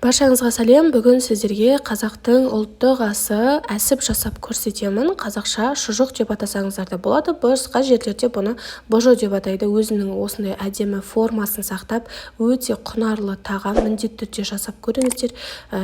Баршаңызға сәлем! Бүгін сіздерге қазақтың ұлттық асы әсіп жасап көрсетемін. Қазақша шұжық деп атасаңыздар да болады, басқа жерлерде бұны бұжы деп атайды. Өзінің осындай әдемі формасын сақтап, өте құнарлы тағам. Міндетті түрде жасап көріңіздер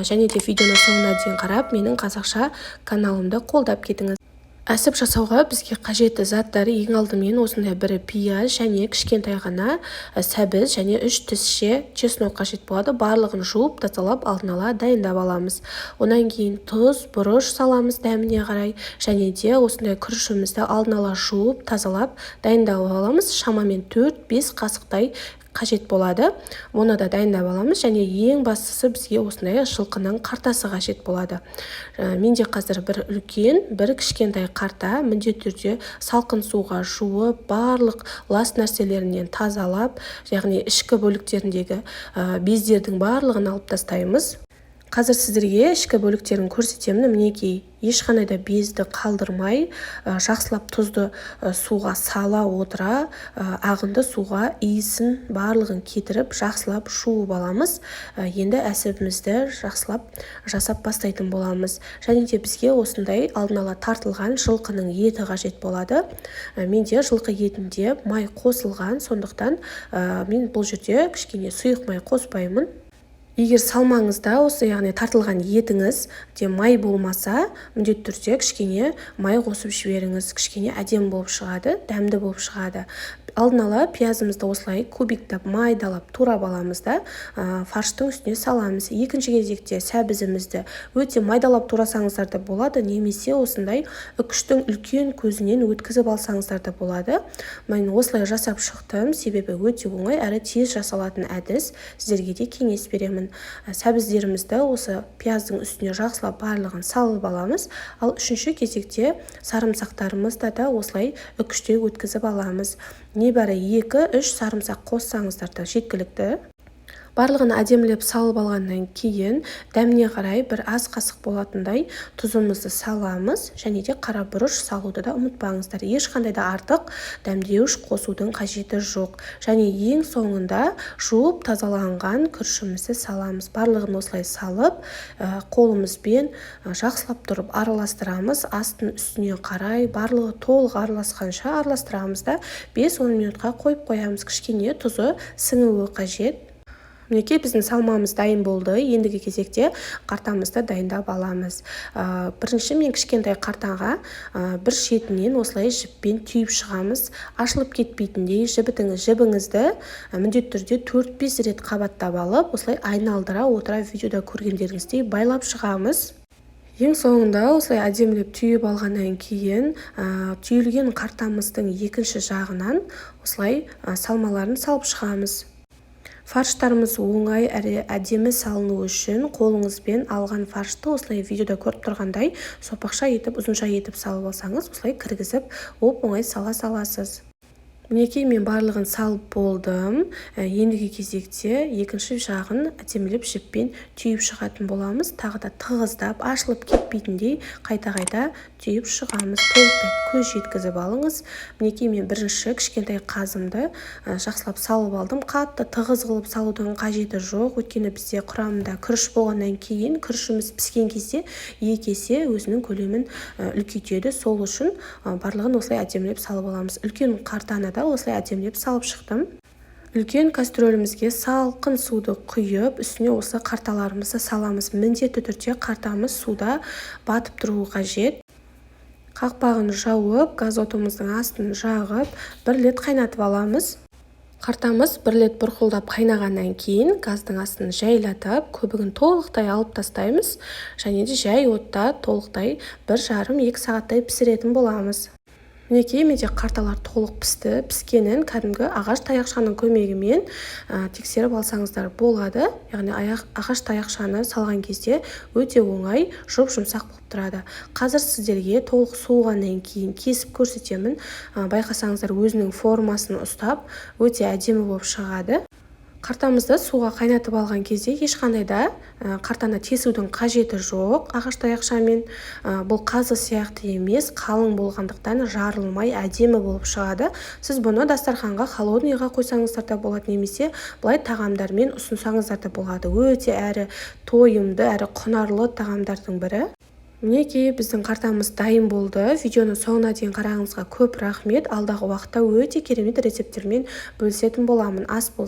және де видеоны соңына дейін қарап, менің қазақша каналымды қолдап кетіңіз. Әсіп жасауға бізге қажетті заттар: ең алдымен осындай бір пияз және кішкентай ғана сәбіз және үш тісше чеснок қажет болады. Барлығын жуып, тазалап, алдын ала дайындап аламыз. Одан кейін тұз, бұрыш саламыз дәміне қарай және де осындай күрішімізді алдын ала жуып, тазалап, дайындап аламыз. Шамамен 4-5 қасықтай қажет болады, оны да дайындап аламыз. Және ең бастысы, бізге осындай жылқының қартасы қажет болады. Менде қазір бір үлкен, бір кішкентай қарта. Міндетті түрде салқын суға жуып, барлық лас нәрселерінен тазалап, яғни ішкі бөліктеріндегі бездердің барлығын алып тастаймыз. Қазір сіздерге ішкі бөліктерін көрсетемін. Мінекей, ешқандай да безді қалдырмай, жақсылап тұзды суға сала отыра, ағынды суға иісін барлығын кетіріп, жақсылап жуып аламыз. Енді әсібімізді жақсылап жасап бастайтын боламыз. Және де бізге осындай алдын ала тартылған жылқының еті қажет болады. Менде жылқы етінде май қосылған, сондықтан мен бұл жерде кішкене сұйық май қоспаймын. Егер салмаңызда осы, яғни тартылған етіңіз де май болмаса, міндетті түрде кішкене май қосып жіберіңіз, кішкене әдемі болып шығады, дәмді болып шығады. Алдын ала пиязымызды осылай кубиктап, майдалап турап аламыз да, фарштың үстіне саламыз. Екінші кезекте сәбізімізді өте майдалап турасаңыздар да болады немесе осындай үкіштің үлкен көзінен өткізіп алсаңыздар да болады. Мен осылай жасап шықтым, себебі өте оңай әрі тез жасалатын әдіс, сіздерге де кеңес беремін. Сәбіздерімізді осы пияздың үстіне жақсылап барлығын салып аламыз. Ал үшінші кезекте сарымсақтарымызды да осылай үкіштен өткізіп аламыз. Небәрі 2-3 сарымсақ қоссаңыздар да жеткілікті. Барлығын әдемілеп салып алғаннан кейін дәміне қарай бір ас қасық болатындай тұзымызды саламыз және де қара бұрыш салуды да ұмытпаңыздар. Ешқандай да артық дәмдеуіш қосудың қажеті жоқ. Және ең соңында жуып тазаланған күрішімізді саламыз. Барлығын осылай салып, қолымызбен жақсылап тұрып араластырамыз. Астын үстіне қарай барлығы толық араласқанша араластырамыз да, 5-10 минутқа қойып қоямыз. Кішкене тұзы сіңуі қажет. Мінекей, біздің салмамыз дайын болды. Ендігі кезекте қартамызды дайындап аламыз. Бірінші мен кішкентай қартаға бір шетінен осылай жіппен түйіп шығамыз, ашылып кетпейтіндей. Жібіңізді міндетті түрде 4-5 рет қабаттап алып, осылай айналдыра отыра, видеода көргендеріңіздей байлап шығамыз. Ең соңында осылай әдемілеп түйіп алғаннан кейін, түйілген қартамыздың екінші жағынан осылай салмаларын салып шығамыз. Фарштарымыз оңай әрі әдемі салыну үшін қолыңызбен алған фаршты осылай видеода көріп тұрғандай сопақша етіп, ұзынша етіп салып алсаңыз, осылай кіргізіп, оп-оңай сала саласыз. Мінекей, мен барлығын салып болдым. Ендігі кезекте екінші жағын әдемілеп жіппен түйіп шығатын боламыз. Тағы да тығыздап, ашылып кетпейтіндей қайта-қайта түйіп шығамыз. Толықтай көз жеткізіп алыңыз. Мінекей, мен бірінші кішкентай қазымды жақсылап салып алдым. Қатты тығыз қылып салудың қажеті жоқ, өйткені бізде құрамында күріш болғаннан кейін, күрішіміз піскен кезде 2 есе өзінің көлемін үлкейтеді. Сол үшін барлығын осылай әдемілеп салып аламыз. Үлкен қартаны да осылай әдемілеп салып шықтым. Үлкен кастрөлімізге салқын суды құйып, үстіне осы қарталарымызды саламыз. Міндетті түрде қартамыз суда батып тұруы қажет. Қақпағын жауып, газ отымыздың астын жағып, бір рет қайнатып аламыз. Қартамыз бір рет бұрқылдап қайнағаннан кейін, газдың астын жайлатып, көбігін толықтай алып тастаймыз және де жай отта толықтай 1,5-2 сағаттай пісіретін боламыз. Мінекей, менде қарталар толық пісті. Піскенін кәдімгі ағаш таяқшаның көмегімен тексеріп алсаңыздар болады. Яғни ағаш таяқшаны салған кезде өте оңай жұп-жұмсақ болып тұрады. Қазір сіздерге толық суығаннан кейін кесіп көрсетемін. Байқасаңыздар, өзінің формасын ұстап, өте әдемі болып шығады. Қартамызды суға қайнатып алған кезде ешқандай да қартаны тесудің қажеті жоқ ағаш таяқшамен. Бұл қазы сияқты емес, қалың болғандықтан жарылмай, әдемі болып шығады. Сіз бұны дастарханға холодный ға қойсаңыздар да болады немесе былай тағамдармен ұсынсаңыздар да болады. Өте әрі тойымды, әрі құнарлы тағамдардың бірі. Мінекей, біздің қартамыз дайын болды. Видеоны соңына дейін қарағаныңызға көп рахмет. Алдағы уақытта өте керемет рецепттермен бөлісетін боламын. Ас болсын!